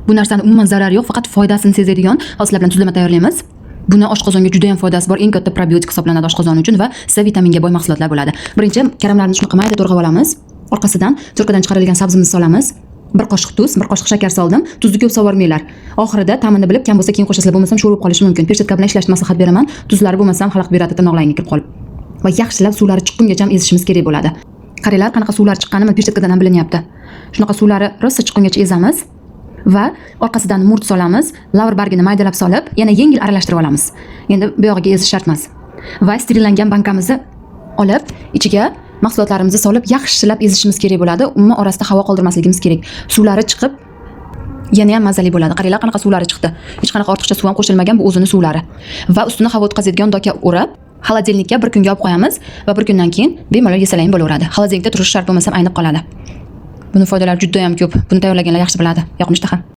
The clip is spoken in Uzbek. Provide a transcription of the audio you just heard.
Bu narsani umuman zarari yo'q, faqat foydasini sezadigan. Hozir sizlar bilan tuzlama tayyorlaymiz. Buni oshqozonga juda ham foydasi bor, eng katta probiotik hisoblanadi oshqozon uchun va C vitaminga boy mahsulotlar bo'ladi. Birinchi karamlarni shunaqa mayda to'g'rab olamiz. Orqasidan терка dan chiqarilgan sabzimizni solamiz. Bir qoshiq tuz, bir qoshiq shakar soldim. Tuzni ko'p solvormanglar. Oxirida ta'mini bilib, kam bo'lsa keyin qo'shasizlar, bo'lmasam sho'r bo'lib qolishi mumkin. Перчатка bilan ishlashni maslahat beraman. Tuzlari bo'lmasam xalaqit beradi tirnoqlaringga kirib qolib. Va yaxshilab suvlari chiqqungacha ezishimiz kerak bo'ladi. Qaranglar, qanaqa suvlar chiqqani mana перчатка dan ham bilinyapti. Shunaqa suvlari rosa chiqqungacha ezamiz va orqasidan murt solamiz, lavr bargini maydalab solib, yana yengil aralashtirib olamiz. Endi bu yog'iga ezish shart emas. Va sterillangan bankamizni olib, ichiga mahsulotlarimizni solib, yaxshilab ezishimiz kerak bo'ladi. Umuman orasida havo qoldirmasligimiz kerak. Suvlari chiqib, yana ham mazali bo'ladi. Qaranglar, qanaqa suvlari chiqdi. Hech qanaqa ortiqcha suv ham qo'shilmagan, bu o'zini suvlari. Va ustini havo o'tkazadigan doka o'rab, холодильник ka bir kunga olib qo'yamiz va bir kundan keyin bemalol yesalar ham bo'laveradi. Холодильник da turishi shart, bo'lmasam aynib qoladi. Buni foydalari juda ham ko'p. Buni tayyorlaganlar yaxshi biladi. Yoqimli ishtaha.